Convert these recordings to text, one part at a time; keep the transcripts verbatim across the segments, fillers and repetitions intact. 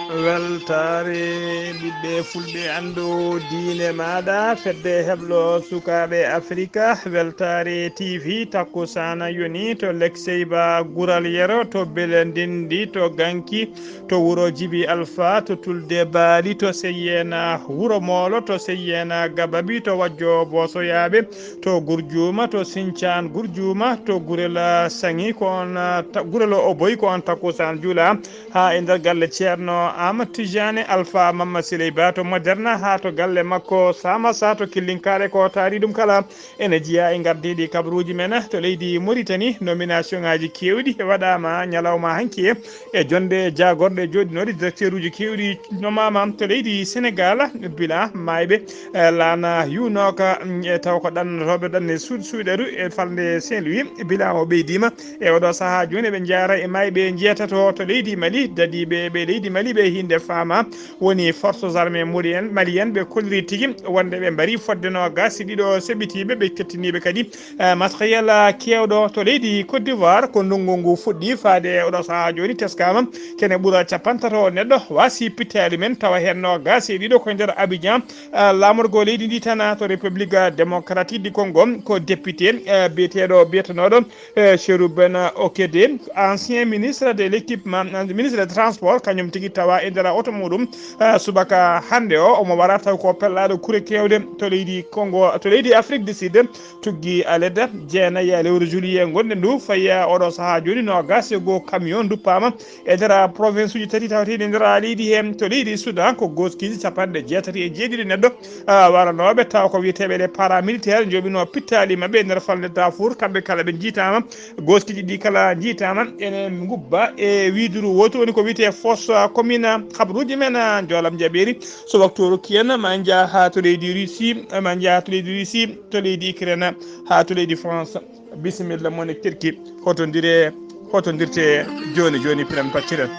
Weltaare ɓiɓɓe fulɓe anndu diine maaɗa, fedde heblo sukaaɓe Afrika, weltaare T V takkusana yoni to Lekseyba Gural Yero, to Bele Ndindi, to Ganki, to wuro Jibi Alfa, to Tulde Baali, to Seyena Wuro Moolo, to Seyena Gababi, to Wajjo Bosoyaaɓe, to Gurjuuma, to Sincaan Gurjuuma, to Gurel Saŋi, ko on, ah, ta-, Gurel Oboy, ko on takkusaan juula. Haa e nder galle Ceerno Aamadu Tijaani Alfa Mamma Siley Ba to Moderna, haa to galle makko Saamasa to Killinkaare, ko taari ɗum kala. Ene jeyaa e ngardiiɗi kabaruuji men to leydi Moritani, nomination ŋaaji keewɗi waɗaama ñalawma hanki e, e jonnde jaagorɗe jooɗinooɗe, directeuruuji keewɗi nomaama to leydi Senegaal, bilan maayɓe, eh, laana yuunooka, mm, e taw ko ɗannotooɓe ɗanne suuɗ-, suuɗeru e falnde Saint-Louis, bilan o ɓeydiima. E oɗo sahaa jooni, ɓe njaara e maayɓe njeetato to leydi Mali, dadiiɓe ɓe leydi Mali ɓe hinde faama woni forces armées maliennes, maliennes, ɓe kolliri tigi wonde ɓe mbari fodde noogas e ɗiɗo seɓɓitiiɓe, ɓe kettiniiɓe kadi, eh, matériel keewɗo to leydi Côte d'Ivoire. Ko ndunngu ngu fuɗɗi faade e oɗo sahaa jooni, teskaama kene ɓura capantato neɗɗo waasi pittaali men, tawa heen noogas e ɗiɗo ko e nder Abidjan, eh, laamorgo leydi ndi tan to République démocratique du Congo. Ko député, eh, biyeteeɗo, biyetenooɗo eh, Cherubin Okede, ancien ministre de l'équipement, eh, ministre des transports, kañum tigi tawa e nder oto muɗum, eh, subaka hannde o, omo wara taw ko pellaaɗo kure keewɗe to leydi Congo, to leydi Afrique du Sud, tuggi aleda jeenayi e lewru juillet ngonɗen ndu, fayi oɗo sahaa jooni noogas e goo camion duppaama e nder province uji tati tawateeɗi e nder leydi he, to leydi Soudan, ko gooskiiji capanɗe jeetati e jeeɗiɗi neɗɗo, ah, waranooɓe taw ko wiyeteeɓe les paramilitaires, njooɓinoo pittaali maɓɓe e nder falnde Darfour, kamɓe kala ɓe njiitaama. Gooskiiji ɗi kala njiitaama ene ngubba e wiiduru wootu, woni ko wiyetee fosse commune. Kabaruuji men, ah, njoolam jaɓeeri. So waktu o rokki en, ma en njah haa to leydi Russie, ma en njah haa to leydi Russie, to leydi Ukraine, haa to leydi France. Bisimilla, mo ne Kirki, hotondire, hotondirte jooni jooni, piren pacciren.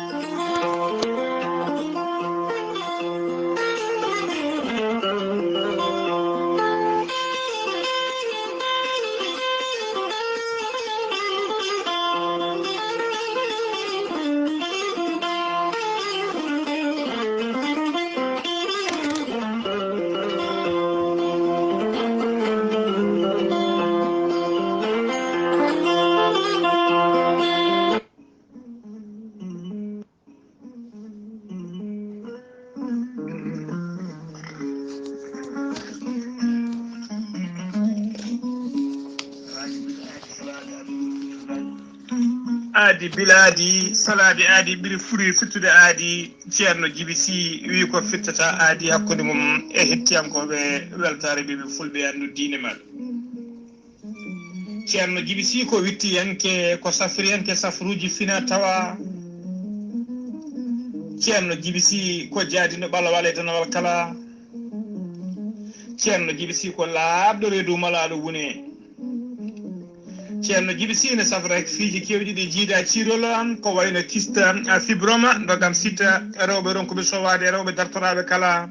Aadi bilaadi, salaade aadi ɓuri furi firtude aadi. Ceerno Jibi Si wi ko firtata aadi hakkunde mum e hettiyankooɓe Weltaare Ɓiɓɓe Fulɓe, anndu diine maɓɓe. Ceerno Jibi Si ko wittiyanke, ko safriyanke safruuji fina tawa. Ceerno Jibi Si ko jaadino ɓalawal e danawal kala. Ceerno Jibi Si ko laaɓɗo reedu malaaɗo wune. Ceerno Jibi Si ne safra fiiji keewɗi ɗi jiida ciirol, ko wayno kista, a, fibroma, ndogam sita, rewɓe ronkuɓe sowaade, rewɓe dartoraaɓe kala.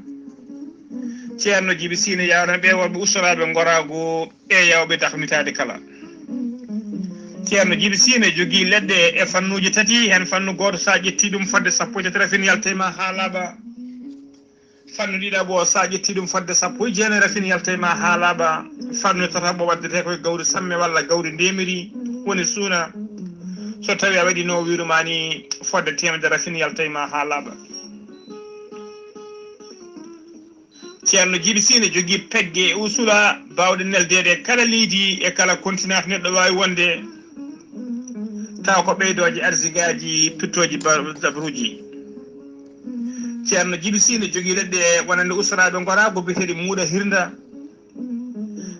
Ceerno Jibi Si ne yawna ɓe worɓe ustoraaɓe ngoraagu e yawɓe dakmitaade kala. Ceerno Jibi Si ne jogii leɗɗe e fannuuji tati, heen fannu gooto, so a ƴettii ɗum fodde sappo e tati rafin yalta e ma haa laaɓa. Fannu ɗiɗaɓo, so a ƴettii ɗum fodde sappo e jeenayi rafin yalta e ma haa laaɓa. Fannu tataɓo waddetee ko e gawri samme walla gawri ndemiri, woni suuna. So tawii a waɗii no o wiiru ma ni, fodde teemedere rafin yalta e ma haa laaɓa. Ceerno Jibi Si ne jogii pegge e usula baawɗe neldeede e kala leydi, e kala kontinent neɗɗo waawi wonde. Tawa ko ɓeydooje arsigaaji, pittooji ba-, dabruuji. Ceerno Jibi Si ne jogii leɗɗe wonande ustoraaɓe ngoraagu biyeteeɗi muuɗa hirnda.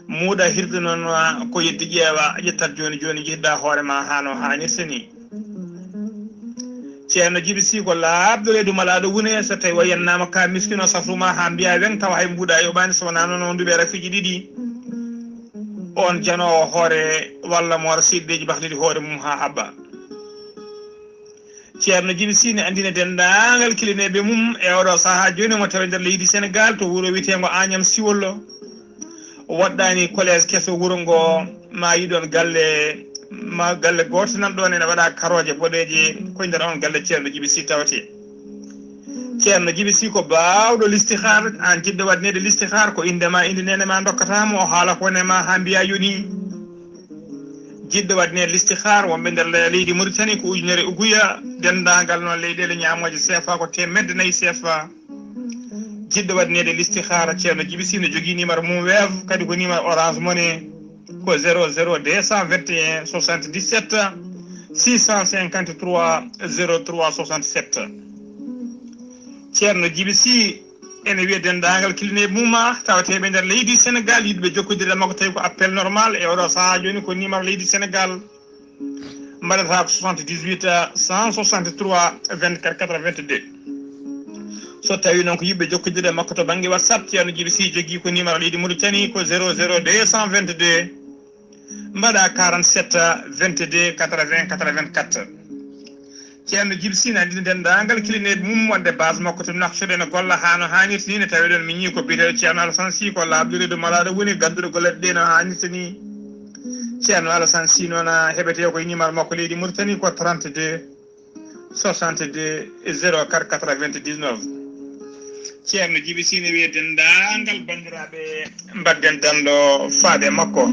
Muuɗa hirde noon, ko yeddi ƴeewa, ƴettat jooni jooni, njehdaa hoore ma haa no haanirta ni. Ceerno Jibi Si ko laaɓɗo reedu malaaɗo wune, so tawi o yennaama ka miskino safru ma haa mbiya weŋ, tawa hay mbuuɗa yoɓaani, so wonaa noon o nduɓe rafiiji ɗiɗi. On janoowo hoore walla mo wara seeɗi deeƴi bakliɗi hoore mum haa habba. Ceerno Jibi Si ne anndina denndaangal kilineeɓe mum e oɗo sahaa jooni, omo tawi nder leydi Senegaal to wuro wiyeteengo Agnam Siwollo. O woɗɗaani collège keso wuro ngo, ma yiɗon galle, ma galle gooto nan ɗoon ene waɗa karooje boɗeeje, ko e nder on galle Ceerno Jibi Si tawetee. Ceerno Jibi Si ko baawɗo listihaar, aan jiɗɗo waɗneede listihaar, ko innde ma, innde neene ma ndokkata mo, o haala ko wone ma haa mbiya yoni. Jiɗɗo waɗneede listihaar, wonɓe nder le-, leydi Mauritanie ko ujunere uguya, denndaangal noon leyɗeele ñaamooje C F A ko teemedde nayi C F A. Jiɗɗo waɗneede listihaara, Ceerno Jibi Si no jogii numéro mum Wave, kadi ko numéro Orange Money, ko zéro zéro deux cent vingt et un soixante-dix-sept six cent cinquante-trois zéro trois soixante-sept. Ceerno Jibi Si ene wiya denndaangal client mum, tawateeɓe nder leydi Sénégal, yiɗɓe jokkondirde makko, tawi ko appel normal e oɗo sahaa jooni, ko numéro leydi Sénégal. Mbaɗata ko soixante-dix-huit cent soixante-trois vingt-quatre quatre-vingt-deux. So tawi noon ko yiɗɓe jokkondirde makko to bannge WhatsApp, Ceerno Jibi Si jogii ko numéro leydi Mauritanie ko zéro zéro deux cent vingt-deux, mbaɗa quarante-sept vingt-deux quatre-vingts quatre-vingt-quatre. Ceerno Jibi Si na anndina denndaangal client mum wonde base makko to Nouakchott ene golla haa no haanirta ni, ne tawi ɗon miñi ko biyeteeɗo Ceerno Alassane Sy, ko laaɓɗo reedu malaaɗo woni, gannduɗo golle ɗe no haanirta ni. Ceerno Alassane Sy noon, a, heɓetee ko e numéro makko leydi Mauritanie ko trente-deux soixante-deux zéro quatre quatre-vingt-dix-neuf. Ceerno Jibi Si ne wiya denndaangal banndiraaɓe, mbaɗden danndo faade makko.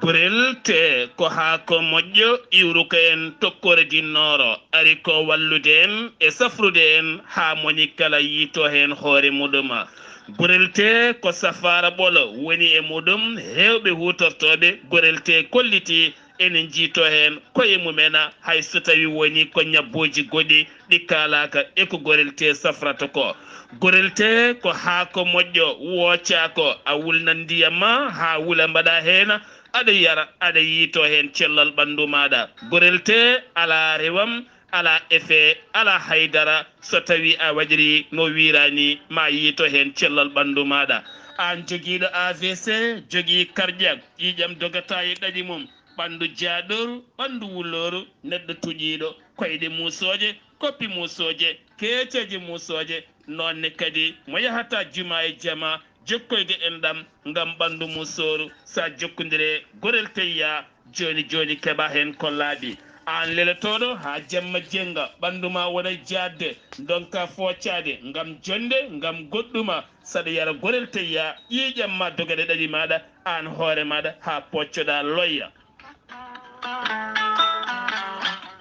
Gorel tee ko haako moƴƴo iwruka en tokkoore dinnooro, ari ko wallude en e safrude en haa moni kala yiito heen hoore muɗum. Gorel tee ko safaara ɓolo woni e muɗum, heewɓe huutortooɓe gorel tee kollitii ene njiitoo heen koye mumen, hay so tawii woni ko ñabbooji goɗɗi ɗi kaalaaka e ko gorel tee safrata ko. Gorel tee ko haako moƴƴo, woocaa ko, a wulnan ndiyam ma haa wula, mbaɗa heen, aɗa yara, aɗa yiitoo heen cellal ɓanndu maaɗa. Gorel tee alaa rewam, alaa effet, alaa haydara. So tawii a waɗirii no wiiraa ni, ma yiito heen cellal ɓanndu maaɗa. Aan jogiiɗo A V C, jogii cardiaque, ƴiiƴam dogata e ɗaɗi mum, ɓanndu jaaɗooru, ɓanndu wulooru, neɗɗo tuƴiiɗo, koyɗe muusooje, koppi muusooje, keeceeje muusooje, noon ne kadi mo yahata juma e jama, jokkoyde enɗam ngam ɓanndu muusooru. Sa jokkondire gorel teyya, jooni jooni keɓa heen ko laaɓi. Aan lelotooɗo haa jamma jennga, ɓanndu ma wona jaatde, ndonka foocaade ngam jonnde, ngam goɗɗuma, saɗa yara gorel teyya, ƴiiƴam ma doga ɗe ɗaɗi maaɗa, aan hoore maaɗa haa poccoɗa loyya.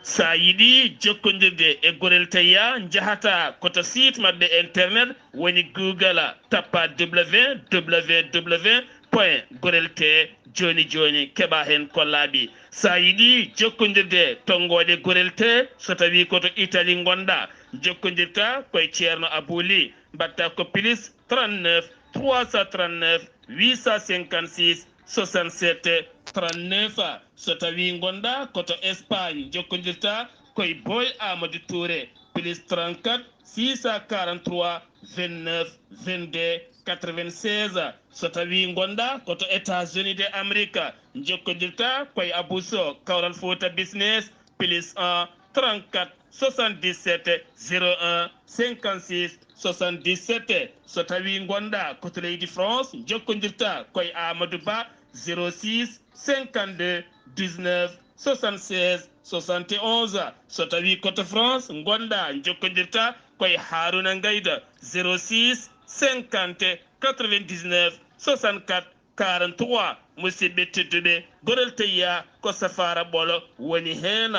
Sa yiɗi jokkondirde e gorel teyya, njahata ko to site maɓɓe internet woni Google, tappa W W W point gorel tee jooni jooni, keɓa heen ko laaɓi. Sa yiɗi jokkondirde tonngooɗe gorel tee, so tawii ko to Italie ngonɗa, jokkondirta koye Ceerno Abou Ly, mbaɗta ko plus trente-neuf trois cent trente-neuf huit cent cinquante-six soixante-sept trente-neuf. So tawii ngonɗa ko to Espagne, jokkondirta koye Boy Amadou Touré, plus trente-quatre six cent quarante-trois vingt-neuf vingt-deux quatre-vingt-seize. So tawii ngonɗa ko to États-Unis de Amérique, jokkondirta koye Abou Sow, Kawral Fouta Business, plus un trente-quatre soixante-dix-sept zéro un cinquante-six soixante-dix-sept. So tawii ngonɗa ko to leydi France, jokkondirta koye Amadou Ba, zéro six cinquante-deux dix-neuf soixante-seize soixante et onze. So tawii ko to France ngonɗa, jokkondirta koye Harouna Ngaïda, zéro six cinquante quatre-vingt-dix-neuf soixante-quatre quarante-trois. Musidɓe tedduɓe, gorel teyya ko safaara ɓolo woni heen.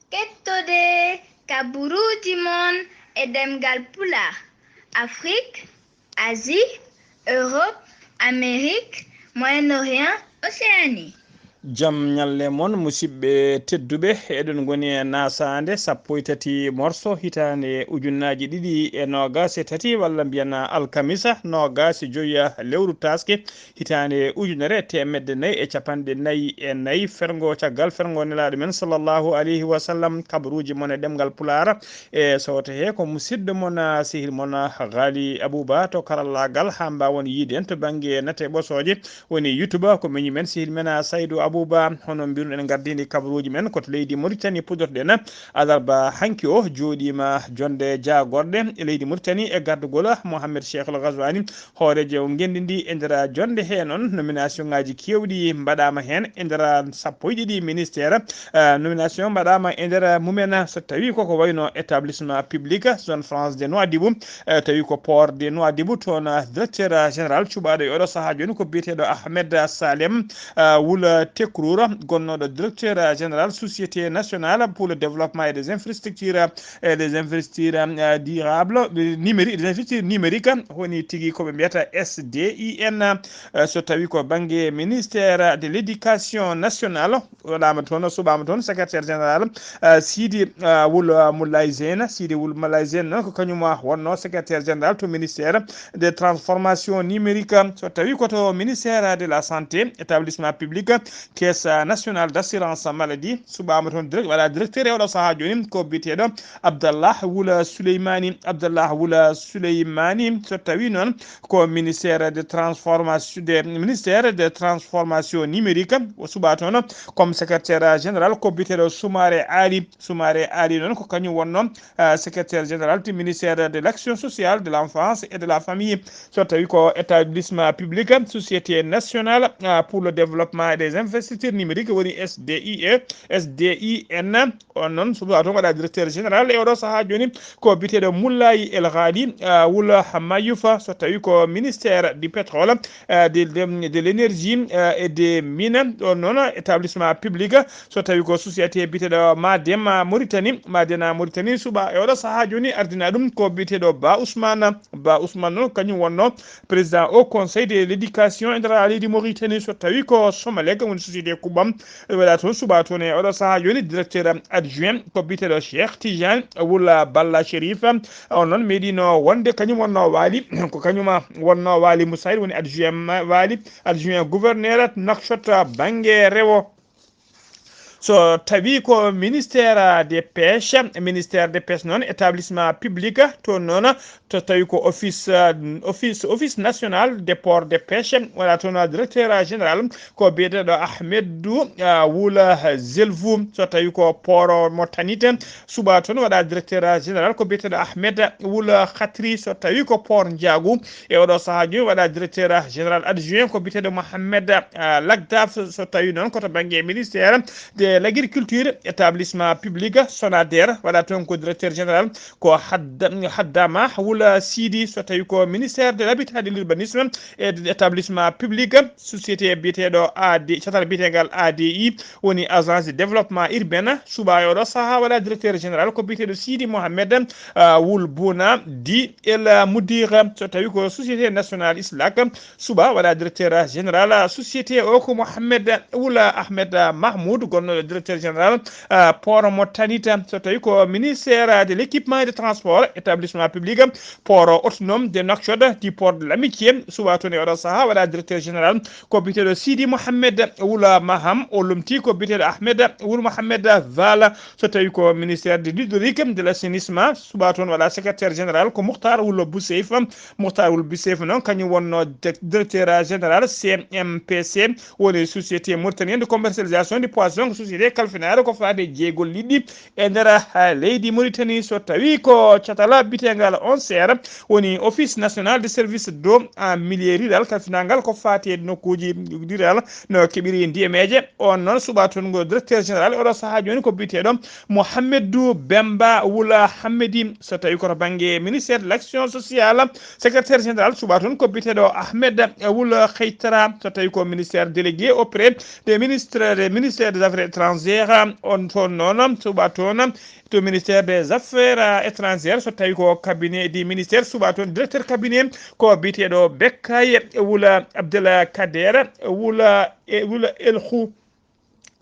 Kettode kaburuuji mon e ɗemngal Pulaar, Afrique, Asie, Europe, Amérique, Moyen-Orient, Océanie. Jam ñalle mon, musidɓe tedduɓe, eɗen ngoni e nasaande sappo e tati morso hitaande ujunnaaji ɗiɗi e noogaas e tati, walla mbiyen alkamisa noogaas e joyi lewru taaske hitaande ujunere e teemedde nayi e capanɗe nayi e nayi, ferngo caggal ferngo Nelaaɗo men sallallahu alayhi wa sallam, kabaruuji mon e ɗemngal Pulaar. E sowto he ko musidɗo mon, ah, sehil mon, ah, Ghali Abouba to karallaagal, haa mbaawon yiide en to bannge nate ɓosooje, woni YouTube, ko miñi men sehil men, ah, Saydou Abou. Buuba, hono mbiruɗen, gardini kabaruuji men ko to leydi Mauritanie puɗɗorɗen. Alarba hanki o jooɗiima jonde jaagorɗe e leydi Mauritanie e gardugol Mohamed Cheikhul Ghazouani, hooreejo ngenndi ndi. E nder jonde he noon, nomination ŋaaji keewɗi mbaɗaama heen e nder sappo e ɗiɗi ministère. Eh, nomination mbaɗaama e nder mumen, so tawi koko wayno établissement public zone franche de Nouadhibou, eh, tawi ko port de Nouadhibou, toon, eh, directeur général cuɓaaɗo e oɗo sahaa jooni ko biyeteeɗo Ahmed Salem, eh, Wula Tekrour, gonnooɗo directeur général Société nationale pour le développement et des infrastructures, et des infrastructures, eh, durables, eh, numériques, des infrastructures numériques, woni tigi ko ɓe mbiyata S D I N, eh, so tawi ko bannge ministère de l'éducation nationale, waɗaama toon, suɓaama toon secrétaire général, eh, Sidi, eh, Wul Moulay Zeyna. Sidi Wul Moulay Zeyna noon ko kañum wonno secrétaire général to ministère de transformation numérique. So tawi ko to ministère de la santé, établissement public, caisse nationale d'assurance maladie, suɓaama toon direct, waɗa directeur e oɗo sahaa jooni ko biyeteeɗo Abdallah Wula Souleymani. Abdallah Wula Souleymani, so tawi noon ko ministère de transformation, de ministère de transformation numérique, o suɓa toon comme secrétaire général ko biyeteeɗo Soumaré Ali. Soumaré Ali noon ko kañum wonno, ah, secrétaire général du ministère de l'action sociale, de l'enfance et de la famille. So tawi ko établissement public, Société nationale, ah, pour le développement des infrastructures numériques, woni S D I E, S D I N. On noon suɓa toon waɗa directeur général e oɗo sahaa jooni ko biyeteeɗo Moulaye El Ghali, ah, Wula Mayoufa, so tawi ko ministère du pétrole, ah, de, de, de l'énergie, ah, et des mines. Ɗon noon établissement public, so tawi ko société biyeteeɗo Madema Mauritanie, Madena Mauritanie suɓa e oɗo sahaa jooni, ardina ɗum ko biyeteeɗo Ba Ousmane. Ba Ousmane noon kañum wonno président au conseil de l'éducation e nder leydi Mauritanie. So tawi ko Somalec, woni société Kubam, waɗa toon, suɓa toon e oɗo sahaa jooni directeur adjoint ko biyeteeɗo Cheikh Tidiane Wula Balla Chérif. On noon meeɗino wonde kañum wonno waali, ko kañum wonno waali Moussaïd, woni adjoint ma-, waali, adjoint gouverneur Nouakchott bannge rewo. So tawi ko ministère des pêches, ministère des pêches noon, établissement public, toon noon, to tawi ko office, euh, office, office national des ports de pêche, waɗa toon directeur général ko biyeteeɗo Ahmedou, euh, Wula Zelfou. So tawi ko port mo Tanit, suɓa toon waɗa directeur général ko biyeteeɗo Ahmed Wula Khatri. So tawi ko port Ndiagou, e oɗo sahaa jooni waɗa directeur général adjoint ko biyeteeɗo Mohamed, ah, Lagdaf. So tawi noon ko to bannge ministère de l'agriculture, établissement public Sonader, waɗa toon ko directeur général ko Hadda-, Haddama Wula Sidi. So tawi ko ministère de l'habitat, de l'urbanisme et de l'établissement public, société biyeteeɗo A D, catal biyeteengal A D I, woni agence de développement urbain, suɓa e oɗo sahaa waɗa directeur général ko biyeteeɗo Sidi Mohamed, ah, Wul Bouna Di El Mudir. So tawi ko société nationale Islak, suɓa waɗa directeur général société o ko Mohamed Wula Ahmed Mahmoud, gonnooɗo directeur général, ah, port mo Tanita. So tawi ko ministère de l'équipement et de transport, établissement public port autonome de Nouakchott, du port de l'amitié, suɓa toon e oɗo sahaa waɗa directeur général ko biyeteeɗo Sidi Mohamed Wula Maham, o lomti ko biyeteeɗo Ahmed Wul Mohamed Vala. So tawi ko ministère de l'hydraulique, de l'assainissement, suɓa toon waɗa secrétaire général ko Mokhtar Wul Bousseif. Mokhtar Wul Bousseif noon kañum wonno de-, directeur général C M P C, woni société mauritanienne de commercialisation du poisson, ko société kalfinaare ko faati e jeygol liɗɗi e nder, ah, leydi Mauritanie. So tawi ko catal biyeteengal ONCR, woni Office national de service d'eau en milieu rural, kalfinaangal ko faati e nokkuuji rural no keɓiri ndiyameeje. On noon suɓa toon ko directeur général oɗo sahaa jooni ko biyeteeɗo Mohamedou Bemba Wula Hammedi. So tawi ko to bannge ministère de l'action sociale, secrétaire général suɓa toon ko biyeteeɗo Ahmed Wula Kheytara. So tawi ko ministère délégué auprès des ministres, des ministères des affaires étrangères, on toon noon suɓa toon to ministère des affaires, euh, étrangères, so tawi ko cabinet du ministère suɓa toon directeur cabinet ko biyeteeɗo Bekkay Wula Abdel Kader Wula, e Wula Elhu.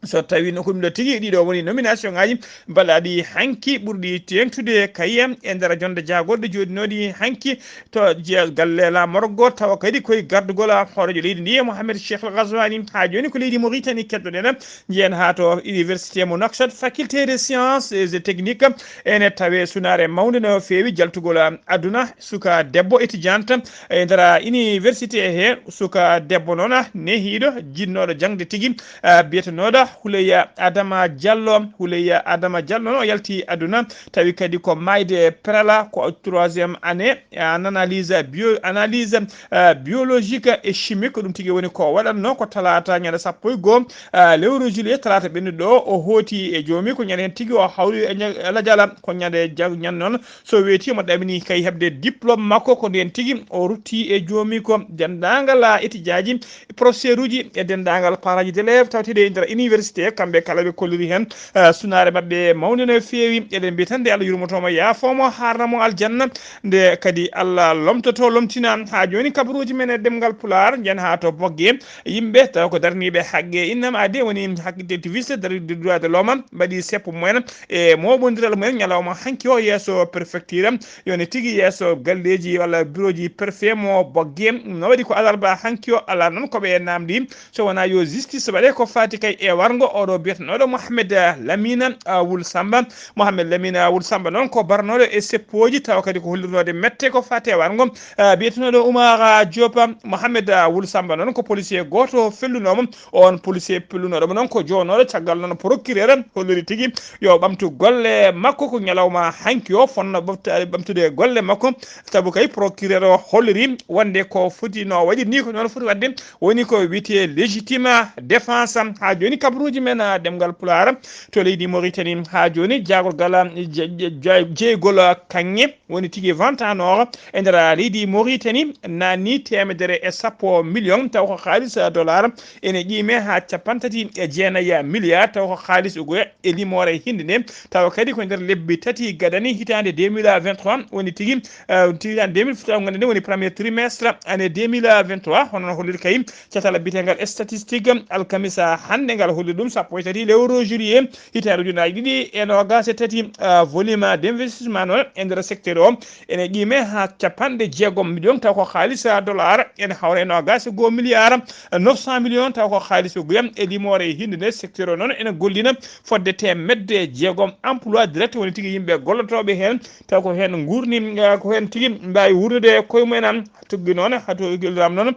So tawii no ko ɗum ɗo tigi, ɗiɗo woni nomination ngaji mbaɗaaɗi hanki, ɓurɗi teeŋtude kay e nder jonde jaagorɗe jooɗinooɗi hanki to je-, galle laamorgo, tawa kadi koye gardugol hooreejo leydi ndi, Mohamed Cheikh Al Ghazouani. Haa jooni ko leydi Mauritanie keɗoɗen, njiyen haa to université mo Nouakchott, faculté des sciences et techniques, ene tawe sunaare mawnde no feewi jaltugol aduna. Suka debbo étudiante e nder université he, suka debbo noon nehiiɗo, jiɗnooɗo jaŋde tigi, ah, biyetenooɗo Houleye Adama Diallo. Houleye Adama Diallo noon o yalti aduna, tawi kadi ko maayde perala, ko troisième année en analyse bio, analyse, ah, biologique et chimique. Ɗum tigi woni ko waɗatnoo ko talaata ñande sappo e goo, ah, lewru juillet, talaata ɓennuɗo o, o hooti e joomi ko ñande heen tigi o hawri e ña-, lajala, ko ñande jag-, ñande noon so weeti omo ɗamini kay heɓde diplôme makko, ko ndeen tigi o rutti e joomi ko denndaangal, ah, étudiant ji, professeur uji e denndaangal parents d'élèves tawteeɗi e nder université, kamɓe kala ɓe kolliri heen, ah, sunaare maɓɓe mawnde no feewi. Eɗen mbiya tan nde Allah yurmoto mo, yaafo mo, haarna mo aljanna, nde kadi Allah lomtoto, lomtina. Haa jooni kabaruuji men e ɗemngal Pulaar, njiyen haa to Bogge, yimɓe tawa ko daraniiɓe haqqe innam aade woni haqqe activiste daraniiɓe droit de l'homme mbaɗi seppo mumen e mooɓondiral mumen ñalawma hanki o yeeso préfecture, yoni tigi yeeso galleeji walla bureau ji préfet mo Bogge. No waɗi ko alarba hanki o, alaa noon ko ɓe naamndi so wonaa yo justice waɗe ko faati kay e warngo oɗo biyetenooɗo Mohamed Lamine, ah, Wul Samba. Mohamed Lamine, ah, Wul Samba noon ko baranooɗo e seppooji, tawa kadi ko hollirnoode mette ko faati e warngo, ah, biyetenooɗo Oumar, ah, Diop. Mohamed, ah, Wul Samba noon ko policier gooto fellunooma. On policier pellunooɗo mo noon ko joonooɗo caggal noon procureur holliri tigi yo ɓamtu golle makko ko ñalawma hanki o, fotnoo ɓamta-, ɓamtude golle makko, sabu kay procureur o holliri wonde ko foti no waɗi ni ko noon foti waɗde, woni ko wiyetee légitime défense. Haa jooni kabaruuji men, ah, ɗemngal Pulaar to leydi Mauritanie, haa jooni jaagorgal, ah, je-, je-, je-, jeygol, ah, kaŋŋe woni tigi vente en or e nder leydi Mauritanie naatni teemedere e sappo million, taw ko haalis, ah, dollar, ene qiime haa cappanɗe tati e jeenayi milliard, taw ko haalis ugoya e limoore hinnde nde, tawa kadi ko nder lebbi tati gadani hitaande deux mille vingt-trois woni tigi, ah, hitaande deux mille, taw ngonɗen nde woni premier trimestre année deux mille vingt-trois, hono no holliri kay catal biyetengal statistique alkamisa hannde ngal holliri ɗum, sappo e tati lewru juillet hitaande ujunnaaji ɗiɗi e noogaas e tati, ah, volume d'investissement noon e nder secteur o ene qiime haa cappanɗe jeegom million, taw ko haalis, ah, dollar, ene hawra e noogaas e goo milliard neuf cent million, taw ko haalis o guyam e limoore e hinnde nde. Secteur o noon ene gollina fodde teemedde jeegom emploi direct, woni tigi yimɓe gollotooɓe heen, taw ko heen nguurni, ah, ko heen tigi mbaawi wuurnude koye mumen. Tuggi noon, haa to gilram noon,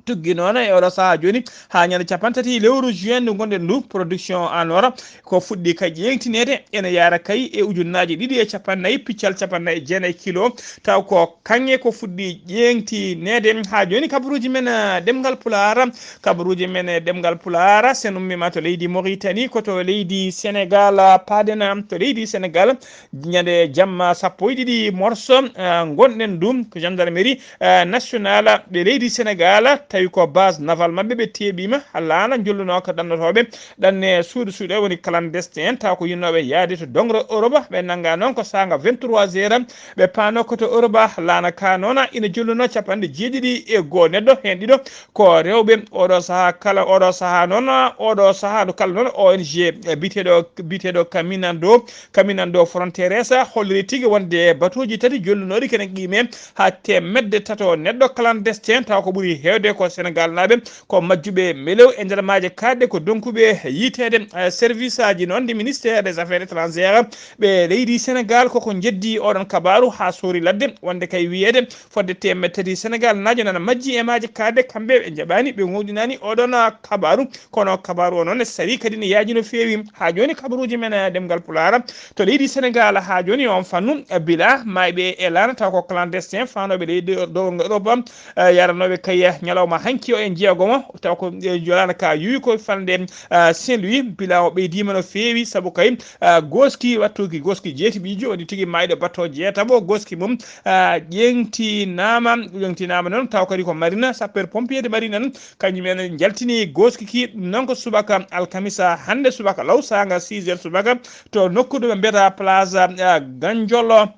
tuggi noon e oɗo sahaa jooni haa ñande cappanɗe tati lewru juin ndu ngonɗen ndu, production en or ko fuɗɗi kay ƴeeŋtineede, ene yaara kay e ujunnaaji ɗiɗi e cappannayi piccal cappannayi e jeenayi kilo, taw ko kaŋŋe ko fuɗɗi ƴeeŋtineede. Haa jooni kabaruuji men, ah, ɗemngal Pulaar, kabaruuji men e ɗemngal Pulaar, sen ummiima to leydi Mauritanie, ko to leydi Sénégal, ah, paaden, ah, to leydi Sénégal, ñande jamma sappo e ɗiɗi morso, ah, ngonɗen ɗum ko gendarmerie, ah, nationale ɓe leydi Sénégal, tawi ko base navale maɓɓe ɓe teeɓiima, laana njolluno ko ɗannotooɓe ɗanne suuɗe suuɗe, woni clandestin, taw ko yinnooɓe yahde to doŋre Europe. Ɓe nannga noon ko saanga vingt-trois heures, ɓe paano ko to Europe. Laana ka noon ina jolluno cappanɗe jeeɗiɗi e goo neɗɗo, heen ɗiɗo ko rewɓe. Oɗo sahaa kala, oɗo sahaa noon, oɗo sahaa ndu kala noon, O N G biyeteeɗo, biyeteeɗo Caminando, Caminando Fronteiras holliri tigi wonde batuuji tati jollunooɗi kene qiime haa teemedde tato neɗɗo clandestin, taw ko ɓuri heewde ko Senegaalnaaɓe, ko majjuɓe melew e nder maaje kaaɗɗe, ko donkuɓe yiiteede, eh, service aji noon ɗi ministère des affaires étrangères ɓe leydi Sénégal. Koko njeddi oɗon kabaaru haa soori ladde, wonde kay wiyeede fodde teemedde tati Senegaalnaajo nana majji e maaje kaaɗɗe, kamɓe ɓe njaɓaani, ɓe ngowɗinaani oɗon kabaaru. Kono kabaaru o noon ne sari kadi ne yaaji no feewi. Haa jooni kabaruuji men, eh, ɗemngal Pulaar to leydi Senegaal haa jooni on fannu, eh, bila maayɓe e laana taw ko clandestin faanooɓe leydi dow Europe, eh, yaranooɓe kay ñalawma hanki o e jeegomo taw ko, eh, jolaana ka yuwi ko falnde, eh, Saint-Louis. Bila o ɓeydiima no feewi sabu kay, eh, gooski wattuki gooski jeeti ɓiijo woni tigi maayɗo batto jeetaɓo gooski mum, eh, ƴeeŋtinaama, ƴeeŋtinaama noon taw kadi ko marina, sapeur pompier de marina en Kañum en njaltini gooski ki, ɗum noon ko subaka alkamisa hannde subaka law, saanga six heures subaka, to nokku ɗo ɓe mbiyata Place, ah, Ganjolo.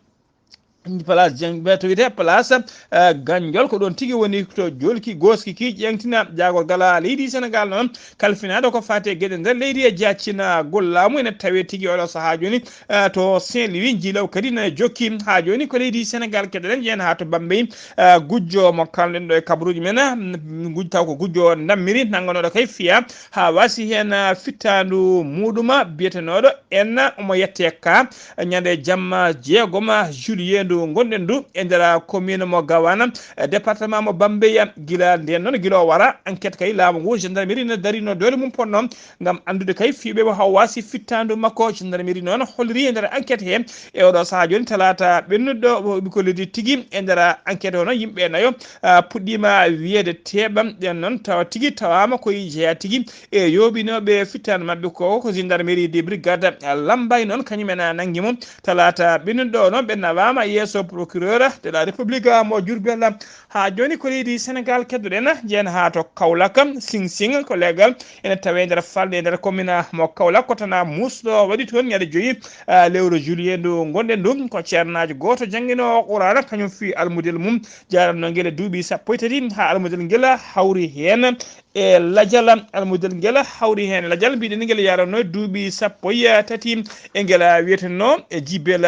place Dieng, to wiyetee place, eh, Ganjol, ko ɗoon tigi woni to jolki gooski ki ƴeeŋtina jaagorgal leydi Senegaal noon, kalfinaaɗo ko faati e geɗe nder leydi e jaaccina gollaamu ene tawee tigi oɗo sahaa jooni, eh, to Saint-Louis, njiilaw kadi ne jokki haa jooni ko leydi Senegaal keɗoɗen, yen haa to Bambey, eh, gujjo mo kalɗen ɗo e kabaruuji men, mm, gujjo taw ko gujjo ndammiri nannganooɗo kay fiya haa waasi heen, eh, fittaandu muuɗuma biyetenooɗo en omo yettee ka ñande jamma jeegoma juillet ndu ngonɗen ndu e nder commune mo Gawana, eh, département mo Bambeya. Gila nden noon, gila o wara, enquête kay laamu ngu, gendarmerie ne darino doole mum ponno ngam anndude kay fiiɓe mo haw waasi fittaandu makko. Gendarmerie noon holliri e nder enquête he e oɗo sahaa jooni talaata ɓennuɗo, ɓe kollidi tigi e nder enquête o noon yimɓe nayo, ah, puɗɗiima wiyeede teeɓam ɗen noon tawa tigi tawaama koye jeyaa tigi e yooɓinooɓe fittaandu maɓɓe ko, ko gendarmerie de brigade Lambay noon kañum en a nanngi mo talaata ɓennuɗo o noon ɓe nawaama yeeso procureur de la république mo Diourbel. Haa jooni ko leydi Senegaal keddoɗen, jeen haa to Kaolack, Sing Sing ko legal ene tawee nder falnde e nder commune mo Kaolack, ko tana muusɗo waɗi toon ñande joyi, ah, lewru juillet ndu ngonɗen ndu, ko ceernaajo gooto jannginoowo Qur'aana, kañum fii almudel mum jaaranno ngel e duuɓi sappo e tati, haa almudel ngel hawri heen e lajal, almudel ngel hawri heen e lajal, mbiɗen ngel yaranno e duuɓi sappo e tati, e ngel wiyetenoo e Jibel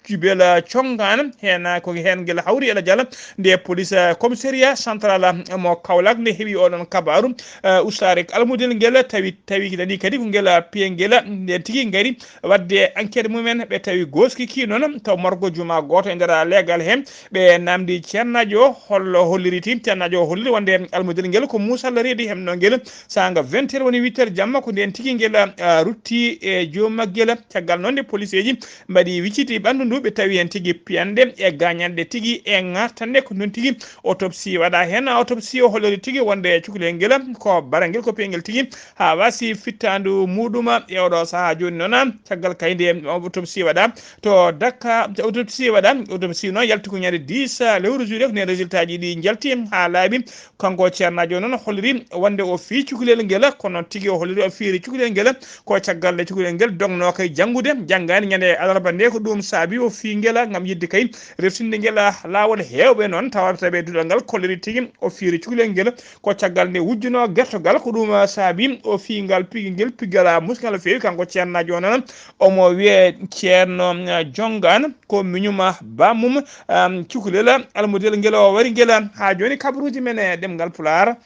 Jubel Congaan, heen ko heen ngel hawri e lajal nde police, eh, commissariat central, eh, mo Kaolack nde heɓi oɗon kabaaru, eh, ustaare almudel ngel tawi, tawi nani kadi ko ngel, eh, piye ngel, nde tigi ngari waɗde enquête mumen, ɓe tawi gooski ki noon to morgo juma gooto e nder leegal heen. Ɓe namdi ceernaajo o hollo holliri ti, ceernaajo o holliri wonde almudel ngel ko muusal reedi hemno ngel, saanga vingt heures woni huit heures jamma, ko ndeen tigi ngel, eh, rutti e joom maggel. Caggal noon nde policeeji mbaɗi wiciti ɓanndu ndu, ɓe tawi heen tigi piyanɗe e gaañanɗe tigi e ŋartanɗe. Ko noon tigi autopsie waɗa heen. Autopsie o hollori tigi wonde cukalel ngel ko barangel, ko piyangel tigi haa waasi fittaandu muuɗum e oɗo sahaa jooni noon. Caggal kay nde autopsie waɗa to Dakar, autopsie waɗa, autopsie noon yalti ko ñande dix lewru juillet, ko nden résultat ji ɗi njalti haa laaɓi. Kanko ceernaajo noon holliri wonde o fii cukalel ngel, kono tigi o holliri o fiiri cukalel ngel ko caggal nde cukalel ngel dognoo kay janngude, janngaani ñande alarba nde, ko ɗum saabi o fii ngel ngam yiɗde kay reftinde ngel laawol. Heewɓe noon tawata tawi duɗal ngal kolliri tigi o fiiri cukalel ngel ko caggal nde wujjunoo gertogal, ko ɗum saabi o fii ngal pigi ngel piggal musngal no feewi. Kanko ceernaajo o noon omo wiyee Ceerno, eh, Jongaan, ko miñum bammum, um, cukalel almudel ngel o wari ngel. Haa jooni kabaruuji men e ɗemngal Pulaar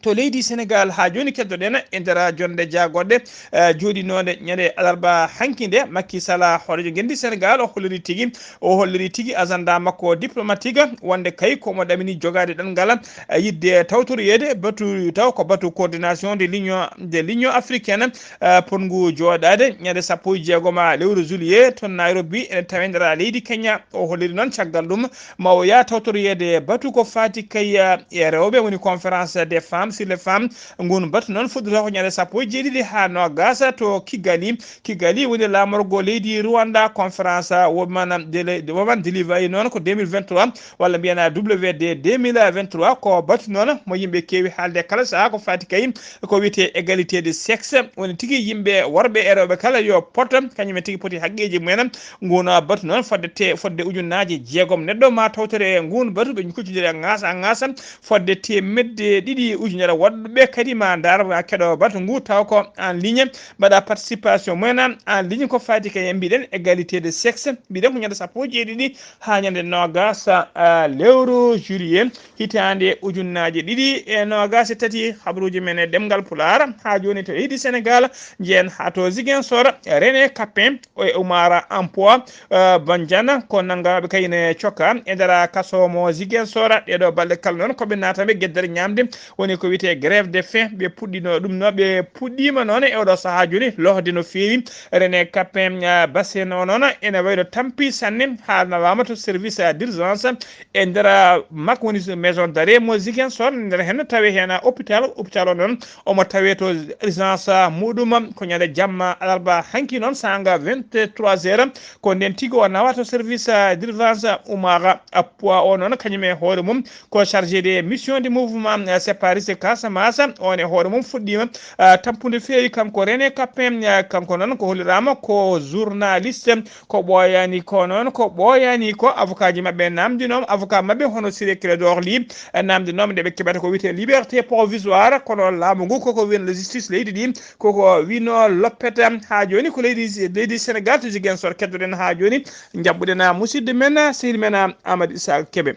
to leydi Senegaal. Haa jooni keddoɗen e nder jonnde jaagoɗe, eh, jooɗinoonde ñande alarba hanki nde, Macky Sall, hooreejo ngenndi Senegaal, o holliri tigi, o holliri tigi agenda makko diplomatique wonde kay ko mo ɗamini jogaade ɗanngal, eh, yiɗde tawtoroyeede batu, taw ko batu coordination de l'union, de l'union africaine, eh, potngu jooɗaade ñande sappo e jeegom lewru juillet to Nairobi, ene tawee nder leydi Kenya. O holliri noon caggal ɗum ma o yaha tawtoroyeede batu ko faati kay, eh, e rewɓe, woni conférence des femmes sur les femmes. Ngun batu noon fuɗɗotoo ko ñande sappo e jeeɗiɗi haa noogaas to Kigali. Kigali woni laamorgo leydi Rwanda. Conférence Women Dele-, Women Delivery noon ko deux mille vingt-trois, walla mbiyen W D deux mille vingt-trois. Ko batu noon mo yimɓe keewi haalde kala sahaa ko faati kay ko wiyetee égalité de sexe, woni tigi yimɓe worɓe e rewɓe kala yo pot, kañum en tigi poti haqqeeji mumen. Ngun batu noon fodde te-, fodde ujunnaaje jeegom neɗɗo ma tawtore e ngun batu, ɓe kuccondire ngaasa ngaasa fodde teemedde ɗiɗi ujunere woɗɓe kadi ma ndaar, ma keɗo batu ngu taw ko en ligne, mbaɗa participation mumen en ligne ko faati kay, mbiɗen égalité de sexe, mbiɗen ko ñande sappo e jeeɗiɗi haa ñande noogaas, ah, lewru juillet hitaande ujunnaaje ɗiɗi e noogaas e tati. Habaruuji men e ɗemngal Pulaar haa jooni to leydi Senegaal, njeyen haa to Ziguinchor, René Capin e Oumar Ampoix, eh, Bandiana ko nannganooɓe kay ne cokka e nder kaso mo Ziguinchor. Ɗeeɗo balɗe kala noon ko ɓe naataɓe geddere ñaamde, woni ko wiyetee grève de faim. Ɓe puɗɗino ɗum no, ɓe puɗɗiima noon e oɗo sahaa jooni lohde no feewi. René Capin, eh, Bassène o noon ene wayno tampi sanne, haa nawaama to service d'urgence e nder makko woni maison d'arrêt mo Ziguinchor, nder heen tawi heen hôpital. Hôpital o noon omo tawee to urgence muuɗum ko ñande jamma alarba hanki noon saanga vingt-trois heures, ko nden tigi o nawata service, euh, d'urgence. Oumar Appoua o noon kañum e hoore mum ko chargé de mission de mouvement, euh, sépariste Casamance, on e hoore mum fuɗɗiima, ah, tampude feewi, kanko René Capain, ah, kanko noon ko holliraama ko journaliste, ko ɓooyaani ko noon, ko ɓooyaani ko avocat ji maɓɓe naamndinooma, avocat maɓɓe hono Ciré Clédor Ly, eh, naamndinooma nde ɓe keɓata ko wiyetee liberté provisoire, kono laamu ngu koko wiyno justice leydi ndi, koko wiyno loppete haa jooni ko leydi, leydi Sénégal to Ziguinchor keddoɗen haa jooni, njaɓɓuɗen, ah, musidɗo men, ah, sehil men, ah, Amadou Issa Kébé.